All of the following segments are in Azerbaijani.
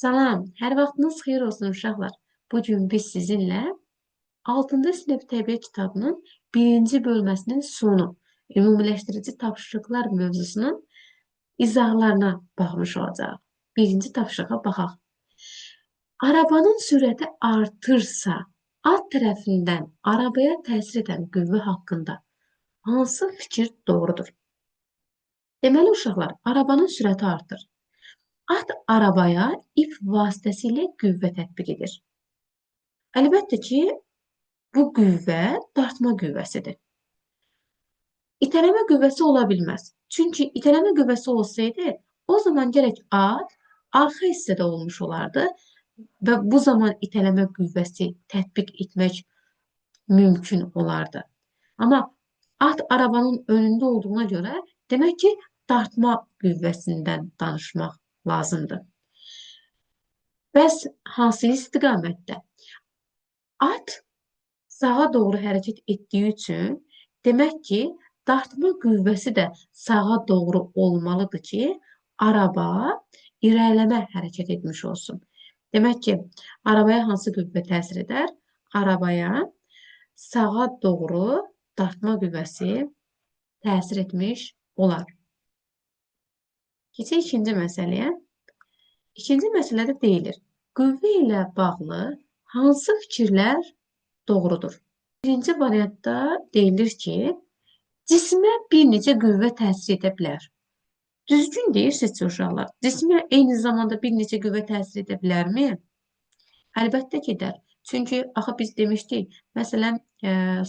Salam, hər vaxtınız xeyir olsun uşaqlar. Bugün biz sizinlə 6-cı sinif təbiət kitabının 1-ci bölməsinin sonu, ümumiləşdirici tapşırıqlar mövzusunun izahlarına baxmış olacağıq. Birinci tapşırığa baxaq. Arabanın sürəti artırsa, at tərəfindən arabaya təsir edən qüvvə haqqında hansı fikir doğrudur? Deməli uşaqlar, arabanın sürəti artır. At arabaya ip vasitəsilə qüvvə tətbiq edir. Əlbəttə ki, bu qüvvə dartma qüvvəsidir. İtələmə qüvvəsi ola bilməz. Çünki itələmə qüvvəsi olsaydı, o zaman gərək at arxa hissədə olmuş olardı və bu zaman itələmə qüvvəsi tətbiq etmək mümkün olardı. Amma at arabanın önündə olduğuna görə, demək ki, dartma qüvvəsindən danışmaq lazımdır. Bəs hansı istiqamətdə? At sağa doğru hərəkət etdiyi üçün, demək ki, dartma qüvvəsi də sağa doğru olmalıdır ki, araba irəliləmə hərəkət etmiş olsun. Demək ki, arabaya hansı qüvvə təsir edər? Arabaya sağa doğru dartma qüvvəsi təsir etmiş olar. Keçək ikinci məsələyə. İkinci məsələdə deyilir, qüvvə ilə bağlı hansı fikirlər doğrudur? Birinci variantda deyilir ki, cismə bir neçə qüvvə təsir edə bilər. Düzgün deyirsinizsə uşaqlar, cismə eyni zamanda bir neçə qüvvə təsir edə bilərmi? Əlbəttə ki, edər. Çünki axı biz demişdik, məsələn,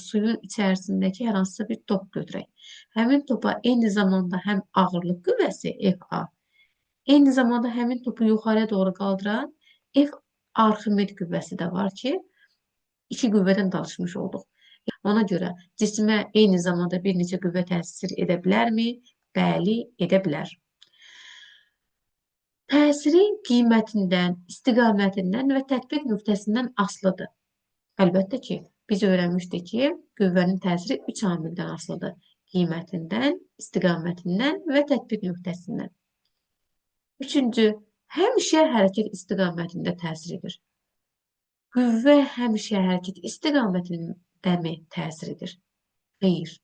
suyun içərisindəki hər hansısa bir top götürək. Həmin topa eyni zamanda həm ağırlıq qüvvəsi FA, eyni zamanda həmin topu yuxarıya doğru qaldıran F Arximed qüvvəsi də var ki, iki qüvvədən danışmış olduq. Ona görə cismə eyni zamanda bir neçə qüvvə təsir edə bilərmi? Bəli, edə bilər. Təsiri qiymətindən, istiqamətindən və tətbiq nöqtəsindən asılıdır. Əlbəttə ki, biz öyrənmişdik ki, qüvvənin təsiri 3 amildən asılıdır. Qiymətindən, istiqamətindən və tətbiq nöqtəsindən. Üçüncü, həmişə hərəkət istiqamətində təsir edir. Qüvvə həmişə hərəkət istiqamətindəmi təsir edir? Xeyr.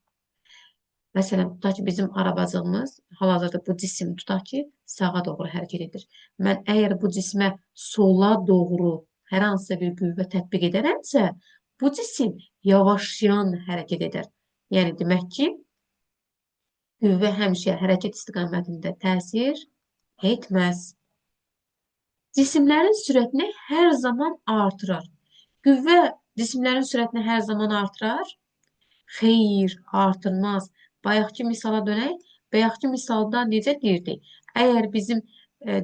Məsələn, tutaq ki, bizim arabacığımız, hal-hazırda bu cisim tutaq ki, sağa doğru hərəkət edir. Mən əgər bu cismə sola doğru hər hansısa bir qüvvə tətbiq edərəmsə, bu cisim yavaşlayan hərəkət edər. Yəni, demək ki, qüvvə həmişə hərəkət istiqamətində təsir etməz. Cisimlərin sürətini hər zaman artırar. Qüvvə cisimlərin sürətini hər zaman artırar? Xeyr, artırmaz. Bayaqki misala dönək. Bayaqki misalda necə deyirdik? Əgər bizim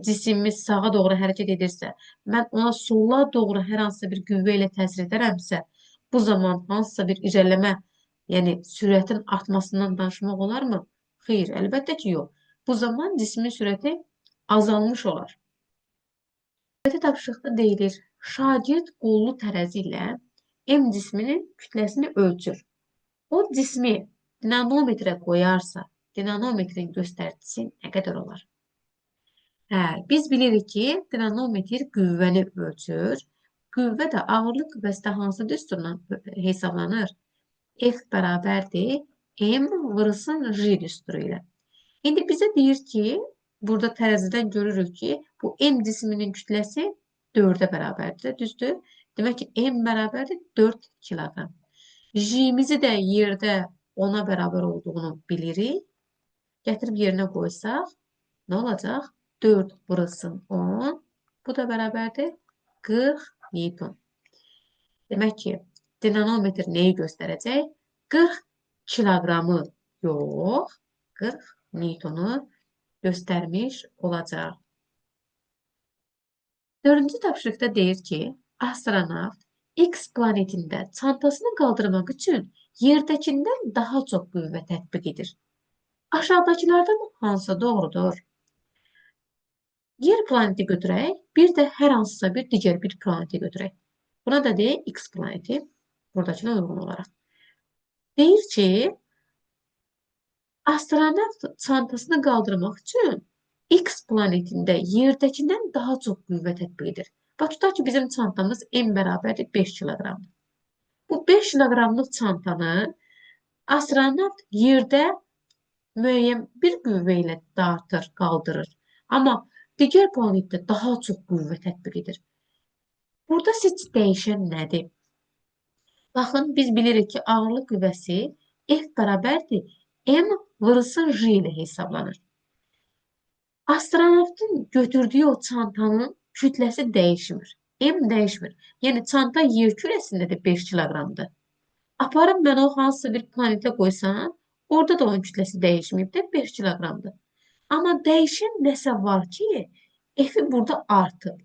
cisimimiz sağa doğru hərəkət edirsə, mən ona sola doğru hər hansısa bir qüvvə ilə təsir edərəmsə, bu zaman hansısa bir irəliləmə, yəni sürətin artmasından danışmaq olarmı? Xeyr, əlbəttə ki, yox. Bu zaman cismin sürəti azalmış olar. Növbəti tapşırıqda deyilir, şagird qollu tərəzi ilə M cisminin kütləsini ölçür. O cismi dinamometrə qoyarsa, dinamometrin göstəricisi nə qədər olar? Hə, biz bilirik ki, dinamometr qüvvəni ölçür. Qüvvə də ağırlıq qüvvəsi də hansı düsturla hesablanır? F bərabərdir M vurulsun J düsturu ilə. İndi bizə deyir ki, burada tərəzidən görürük ki, bu M cisminin kütləsi 4-ə bərabərdir, düzdür? Demək ki, M bərabərdir 4 kiloqram. J-mizi də yerdə 10-a bərabər olduğunu bilirik. Gətirib yerinə qoysaq, nə olacaq? 4 vurulsun 10. Bu da bərabərdir 40 Newton. Demək ki, dinamometr nəyi göstərəcək? 40 kiloqramı yox, 40 Newtonu göstərmiş olacaq. Dördüncü tapşırıqda deyir ki, astronavt X planetində çantasını qaldırmaq üçün yerdəkindən daha çox qüvvə tətbiq edir. Aşağıdakılardan hansı doğrudur? Yer planeti götürək, bir də hər hansısa bir digər bir planeti götürək. Buna da deyək X planeti, buradakına uyğun olaraq. Deyir ki, astronavt çantasını qaldırmaq üçün X planetində yerdəkindən daha çox qüvvə tətbiq edir. Bax, tutaq ki, bizim çantamız M bərabərdir 5 kiloqramdır. Bu 5 kiloqramlıq çantanı astronavt yerdə müəyyən bir qüvvə ilə dartır, qaldırır. Amma digər planetdə daha çox qüvvə tətbiq edir. Burada sizcə dəyişən nədir? Baxın, biz bilirik ki, ağırlıq qüvvəsi F bərabərdir M vurulsun J ilə hesablanır. Astronavtın götürdüyü o çantanın kütləsi dəyişmir. M dəyişmir. Yəni, çanta yer kürəsində də 5 kiloqramdır. Aparıb mən o hansısa bir planetə qoysam, orada da onun kütləsi dəyişməyib də 5 kiloqramdır. Amma dəyişən nəsə var ki, F-i burada artıb.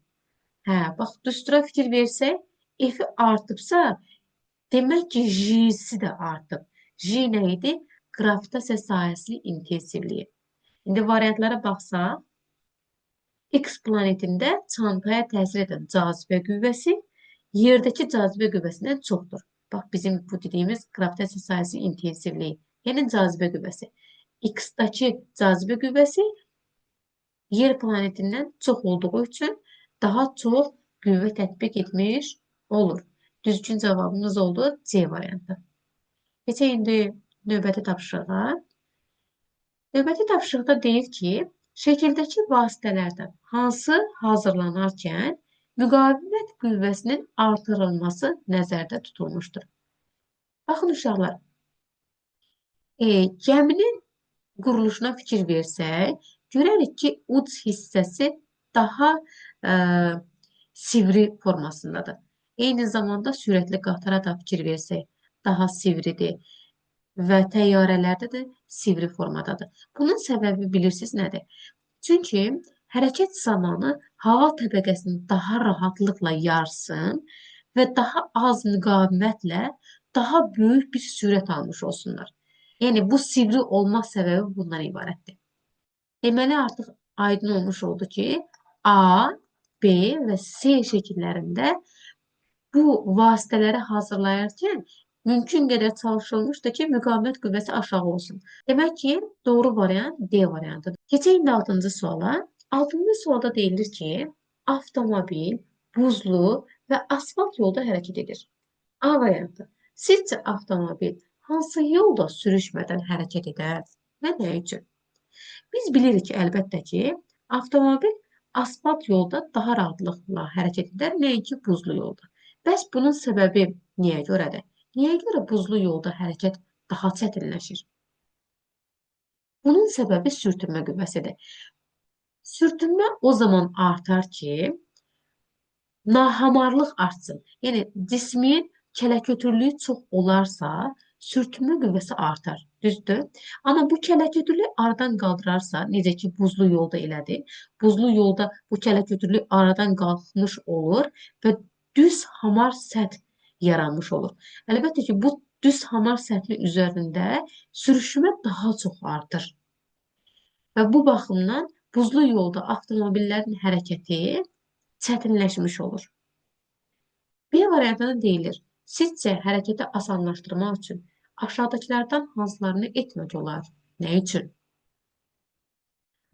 Hə, bax, düstura fikir versək, F-i artıbsa, demək ki, J-si də artıb. J nə idi? Qravitasiya sahəsinin intensivliyi. İndi variantlara baxsaq, X planetində çantaya təsir edən cazibə qüvvəsi yerdəki cazibə qüvvəsindən çoxdur. Bax, bizim bu dediyimiz qravitasiya sahəsinin intensivliyi, yəni cazibə qüvvəsi. X-dakı cazibə qüvvəsi yer planetindən çox olduğu üçün daha çox qüvvə tətbiq etmiş olur. Düzgün cavabımız oldu C variantı. Keçək indi növbəti tapşırığa. Növbəti tapşırıqda deyir ki, şəkildəki vasitələrdən hansı hazırlanarkən müqavimət qüvvəsinin artırılması nəzərdə tutulmuşdur. Baxın uşaqlar, gəminin quruluşuna fikir versək, görərik ki, uc hissəsi daha sivri formasındadır. Eyni zamanda sürətli qatara da fikir versək, daha sivridir və təyyarələrdə də sivri formadadır. Bunun səbəbi bilirsiniz nədir? Çünki hərəkət zamanı hava təbəqəsini daha rahatlıqla yarsın və daha az müqavimətlə daha böyük bir sürət almış olsunlar. Yəni, bu sivri olma səbəbi bundan ibarətdir. Deməli, artıq aydın olmuş oldu ki, A, B və C şəkillərində bu vasitələri hazırlayarkən mümkün qədər çalışılmışdır ki, müqavimət qüvvəsi aşağı olsun. Demək ki, doğru variant D variantıdır. Keçək indi 6-cı suala. 6-cı sualda deyilir ki, avtomobil buzlu və asfalt yolda hərəkət edir. A variantı. Sizcə avtomobil hansı yolda sürüşmədən hərəkət edər və nə üçün? Biz bilirik ki, əlbəttə ki, avtomobil asfalt yolda daha rahatlıqla hərəkət edər, nəinki buzlu yolda. Bəs bunun səbəbi niyə görədir? Niyə görə buzlu yolda hərəkət daha çətinləşir? Bunun səbəbi sürtünmə qüvvəsidir. Sürtünmə o zaman artar ki, nahamarlıq artsın. Yəni, cismin kələkötürlüyü çox olarsa, sürtünmə qüvvəsi artar. Düzdür? Amma bu kələkötürlüyü aradan qaldırarsa, necə ki, buzlu yolda elədi, buzlu yolda bu kələkötürlük aradan qalxmış olur və düz hamar səth yaranmış olur. Əlbəttə ki, bu düz hamar səthinin üzərində sürüşmə daha çox artır. Və bu baxımdan buzlu yolda avtomobillərin hərəkəti çətinləşmiş olur. B variantında deyilir, sizcə hərəkəti asanlaşdırmaq üçün aşağıdakılardan hansılarını etmək olar? Nə üçün?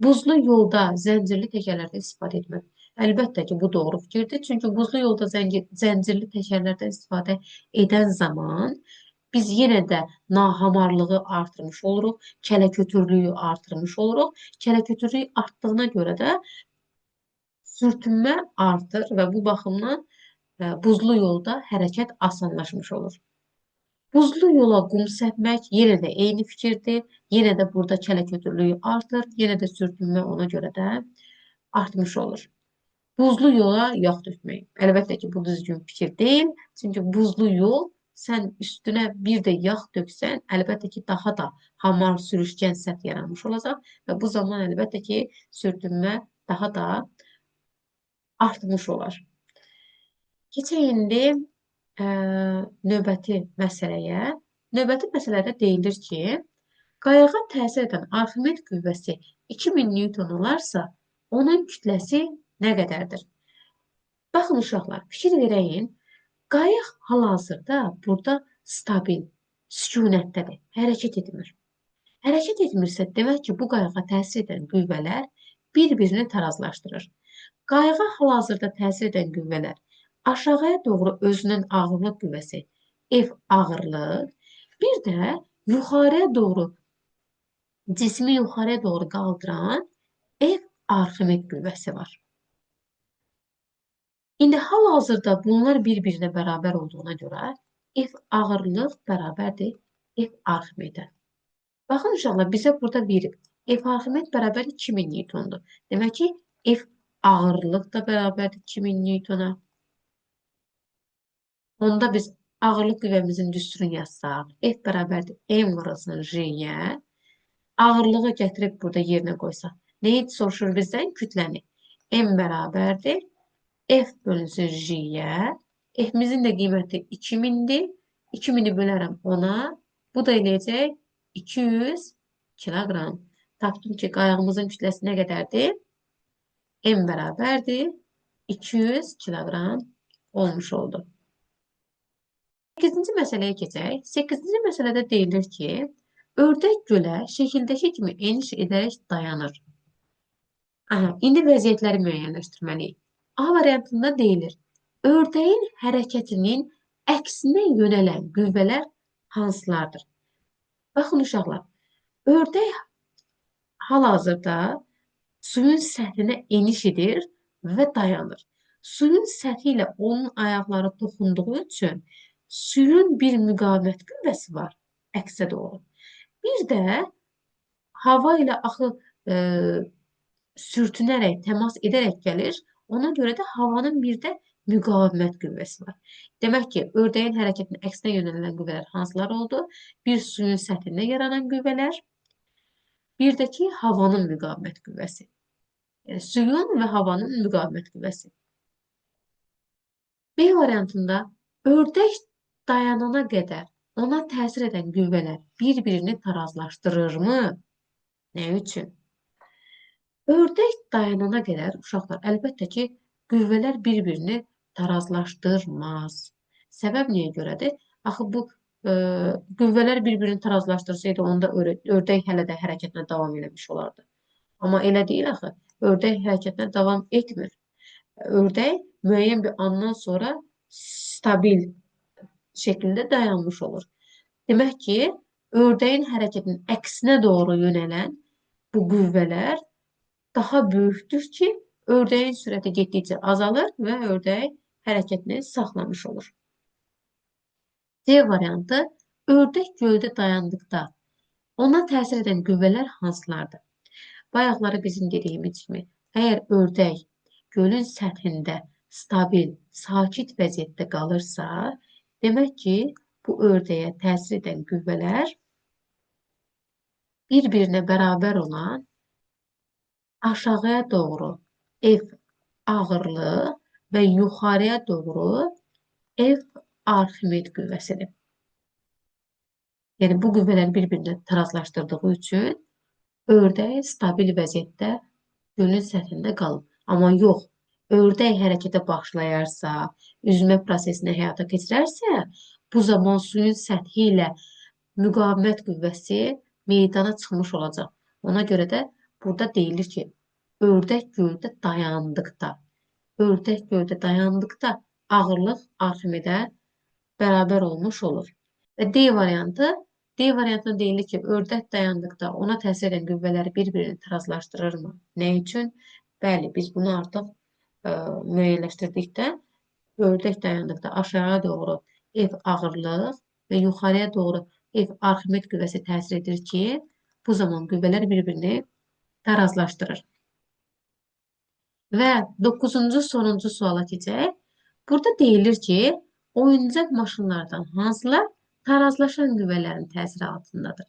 Buzlu yolda zəncirli təkərlərdən istifadə etmək. Əlbəttə ki, bu doğru fikirdir. Çünki buzlu yolda zəncirli təkərlərdən istifadə edən zaman biz yenə də nahamarlığı artırmış oluruq, kələkötürlüyü artırmış oluruq. Kələkötürlük artdığına görə də sürtünmə artır və bu baxımdan buzlu yolda hərəkət asanlaşmış olur. Buzlu yola qum səpmək yenə də eyni fikirdir. Yenə də burada kələkötürlüyü artır, yenə də sürtünmə ona görə də artmış olur. Buzlu yola yağ tökmək. Əlbəttə ki, bu düzgün fikir deyil. Çünki buzlu yol, sən üstünə bir də yağ töksən, əlbəttə ki, daha da hamar, sürüşkən səth yaranmış olacaq və bu zaman əlbəttə ki, sürtünmə daha da artmış olar. Keçək indi növbəti məsələyə. Növbəti məsələdə deyilir ki, qayığa təsir edən Arximed qüvvəsi 2000 Newton olarsa, onun kütləsi nə qədərdir? Baxın uşaqlar, fikir verəyin. Qayıq hal-hazırda burada stabil, sükunətdədir, hərəkət etmir. Hərəkət etmirsə, demək ki, bu qayığa təsir edən qüvvələr bir-birini tarazlaşdırır. Qayığa hal-hazırda təsir edən qüvvələr aşağıya doğru özünün ağırlıq qüvvəsi F ağırlıq, bir də yuxarıya doğru cismi yuxarıya doğru qaldıran F Arximed qüvvəsi var. İndi hal-hazırda bunlar bir-birinə bərabər olduğuna görə F ağırlıq bərabərdir F Arximedə. Baxın uşaqlar, bizə burada verib. F Arximed bərabər 2000 Newtondur. Demək ki, F ağırlıq da bərabərdir 2000 Newtona. Onda biz ağırlıq qüvvəmizin düsturunu yazsaq, F bərabərdir M vurulsun J-yə. Ağırlığı gətirib burada yerinə qoysaq, neyi soruşur bizdən? Kütləni. M bərabərdir F bölünsün J-yə. F-imizin də qiyməti 2000-dir. 2000-i bölərəm 10-a. Bu da eləyəcək 200 kiloqram. Tapdım ki, qayığımızın kütləsi nə qədərdir? M bərabərdir 200 kiloqram olmuş oldu. 8-ci məsələyə keçək. 8-ci məsələdə deyilir ki, ördək gölə şəkildəki kimi eniş edərək dayanır. Aha, indi vəziyyətləri müəyyənləşdirməliyik. A variantında deyilir, ördəyin hərəkətinin əksinə yönələn qüvvələr hansılardır? Baxın uşaqlar, ördək hal-hazırda suyun səthinə eniş edir və dayanır. Suyun səthi ilə onun ayaqları toxunduğu üçün suyun bir müqavimət qüvvəsi var əksə doğru. Bir də hava ilə axı sürtünərək, təmas edərək gəlir. Ona görə də havanın bir də müqavimət qüvvəsi var. Demək ki, ördəyin hərəkətinin əksinə yönələn qüvvələr hansılar oldu? Bir suyun səthində yaranan qüvvələr, bir də ki, havanın müqavimət qüvvəsi. Yəni, suyun və havanın müqavimət qüvvəsi. B variantında ördək dayanana qədər ona təsir edən qüvvələr bir-birini tarazlaşdırırmı? Nə üçün? Ördək dayanana qədər uşaqlar, əlbəttə ki, qüvvələr bir-birini tarazlaşdırmaz. Səbəb niyə görədir? Axı bu qüvvələr bir-birini tarazlaşdırsaydı, onda ördək hələ də hərəkətinə davam eləmiş olardı. Amma elə deyil axı. Ördək hərəkətinə davam etmir. Ördək müəyyən bir andan sonra stabil şəkildə dayanmış olur. Demək ki, ördəyin hərəkətinin əksinə doğru yönələn bu qüvvələr daha böyükdür ki, ördəyin sürəti getdikcə azalır və ördək hərəkətini saxlamış olur. C variantı, ördək göldə dayandıqda ona təsir edən qüvvələr hansılardır? Bayaqları bizim dediyimiz kimi, əgər ördək gölün səthində stabil, sakit vəziyyətdə qalırsa, demək ki, bu ördəyə təsir edən qüvvələr bir-birinə bərabər olan aşağıya doğru F ağırlığı və yuxarıya doğru F Arximed qüvvəsidir. Yəni, bu qüvvələri bir-birinə tarazlaşdırdığı üçün ördək stabil vəziyyətdə gölün səthində qalır. Amma yox, ördək hərəkətə başlayarsa, üzmə prosesini həyata keçirərsə, bu zaman suyun səthi ilə müqavimət qüvvəsi meydana çıxmış olacaq. Ona görə də burada deyilir ki, ördək göldə dayandıqda, ağırlıq Arximedə bərabər olmuş olur. Və D variantı, D variantında deyilir ki, ördək dayandıqda ona təsir edən qüvvələri bir-birini tarazlaşdırırmı? Nə üçün? Bəli, biz bunu artıq müəyyənləşdirdikdə ördək dayandıqda aşağıya doğru F ağırlıq və yuxarıya doğru F Arximed qüvvəsi təsir edir ki, bu zaman qüvvələr bir-birini tarazlaşdırır. Və 9-cu sonuncu suala keçək. Burada deyilir ki, oyuncaq maşınlardan hansılar tarazlaşan qüvvələrin təsiri altındadır?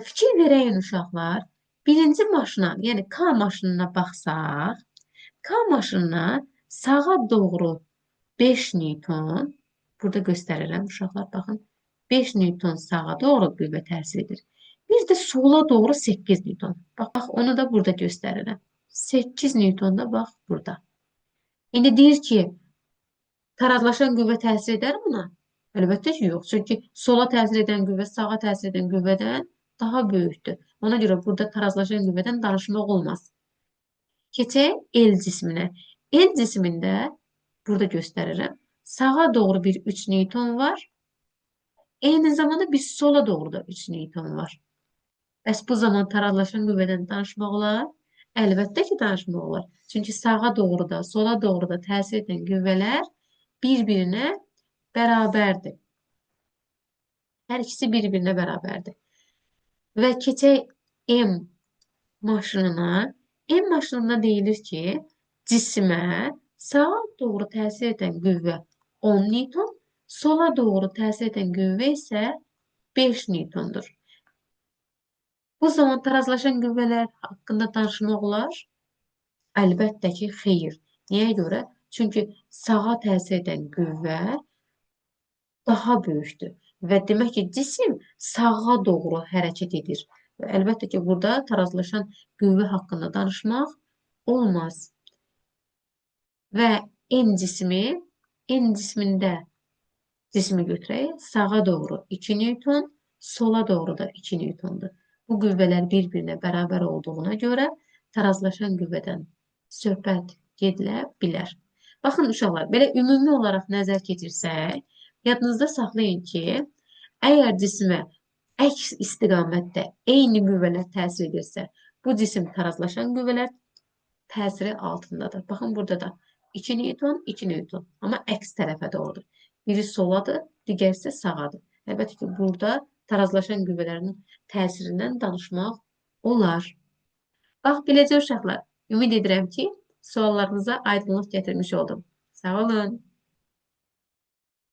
Fikir verəyin uşaqlar. Birinci maşına, yəni K maşınına baxsaq, K maşınına sağa doğru 5 Newton, burada göstərirəm uşaqlar, baxın, 5 Newton sağa doğru qüvvə təsir edir. Bir də sola doğru 8 Newton. Bax, onu da burada göstərirəm. 8 Newton da bax burada. İndi deyir ki, tarazlaşan qüvvə təsir edər buna? Əlbəttə ki, yox. Çünki sola təsir edən qüvvə sağa təsir edən qüvvədən daha böyükdür. Ona görə burada tarazlaşan qüvvədən danışmaq olmaz. Keçək L cisminə. L cismində burada göstərirəm. Sağa doğru bir 3 Newton var. Eyni zamanda bir sola doğru da 3 Newton var. Bəs bu zaman tarazlaşan qüvvədən danışmaq olar? Əlbəttə ki, danışmaq olar. Çünki sağa doğru da, sola doğru da təsir edən qüvvələr bir-birinə bərabərdir. Hər ikisi bir-birinə bərabərdir. Və keçək M maşınına. M maşınında deyilir ki, cisimə sağa doğru təsir edən qüvvə 10 Newton, sola doğru təsir edən qüvvə isə 5 Newtondur. Bu zaman tarazlaşan qüvvələr haqqında danışmaq olar? Əlbəttə ki, xeyir. Niyə görə? Çünki sağa təsir edən qüvvə daha böyükdür. Və demək ki, cisim sağa doğru hərəkət edir. Və əlbəttə ki, burada tarazlaşan qüvvə haqqında danışmaq olmaz. Və N cismi, N cismində cismi götürək, sağa doğru 2 Newton, sola doğru da 2 Newtondur. Bu qüvvələr bir-birinə bərabər olduğuna görə tarazlaşan qüvvədən söhbət gedilə bilər. Baxın uşaqlar, belə ümumi olaraq nəzər keçirsək, yadınızda saxlayın ki, əgər cisimə əks istiqamətdə eyni qüvvələr təsir edirsə, bu cisim tarazlaşan qüvvələr təsiri altındadır. Baxın, burada da 2 Newton, 2 Newton, amma əks tərəfə doğrudur. Biri soladır, digəri isə sağadır. Əlbəttə ki, burada tarazlaşan qüvvələrin təsirindən danışmaq olar. Bax, beləcə uşaqlar, ümid edirəm ki, suallarınıza aydınlıq gətirmiş oldum. Sağ olun.